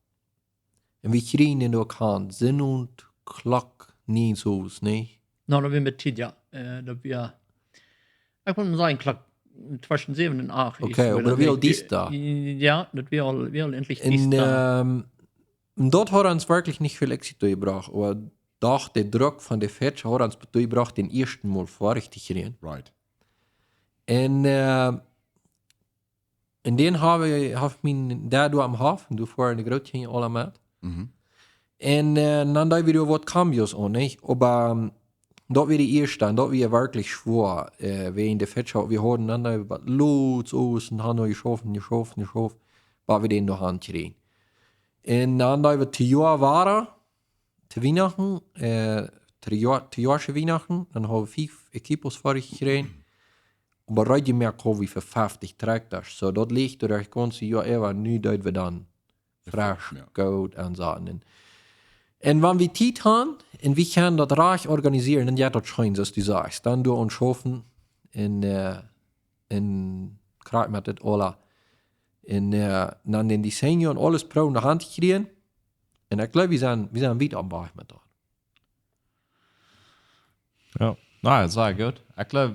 Un wie kjrieejen dän doa aun, Sinn un Klock, nich soo, nä? No, daut wia met Tiet, jo. Äh, daut wia, ekj wudd mol sajen, Klock tweschen säwen un acht. Okay, oba daut wia aul diesta. Jo, daut wia aul, wia aul endlich diesta. Un, ähm, un daut haud ons werkjlich nich väl Exit jebrocht, oba doch de Druck von de Fetsch haud ons jebrocht, dän ieeschten mol foadich to kjrieen. Right. Un, äh, un dän hab ekj, hab mien Dad doa aum Hoff, un doa fuaren de Grootkjinja aula met. Mhm. Un, äh, dan deed wie doa waut Cambios aun, nich? Oba, ähm, daut wia de ieeschte, un daut wia werkjlich schwoa, äh, wäajen de Fetsch, wie hauden dan doa waut lots aus un han doa jeschauft, jeschauft, jeschauft, bat wie dän doa han kjrieejen. Un dan deed wie twee Joa wada, to Wienachten, äh, twee Joa, twee Joa to Wienachten, dan haud wie fief Equipos foadich jekjräajen. Oba reed jemoakt haud wie fa feftich Traktasch. Soo, daut licht doa daut gaunze Joa äwa, nu deed wie dan fresch, jo, goot aunsaten. Un, un wan wie Tiet han, un wie kjennen daut rajcht organisieren, dan jeit daut scheen, soo aus du sajchst. Dan doa aun schaufen un, äh, un krakjt met daut aula. Un, äh, dan dän Design un aules proowen de Haunt to kjrieen. Un ekj jleew, wie sent, wie sent wiet aum Wajch met daut. Jo, na, daut es sea goot. Ekj jleew,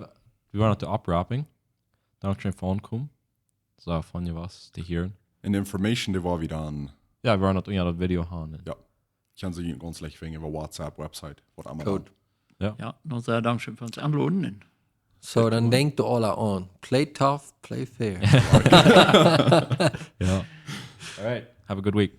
wie wieren aun de Oppwrapping. Dankscheen fa aunkomen. Soo, von je waut to hieren. Un de Information, dee woa wie dan Jo, wie woaren daut unja daut Video haben. Jo. Kjennen see junt gaunz leicht finjen äwa WhatsApp, Website, waut emma. Goot. Jo. Jo, dan sea dankscheen fa ons enloden. Un soo, dan denkjt aula aun: Play tough, play fair. Jo. All right. Have a good week.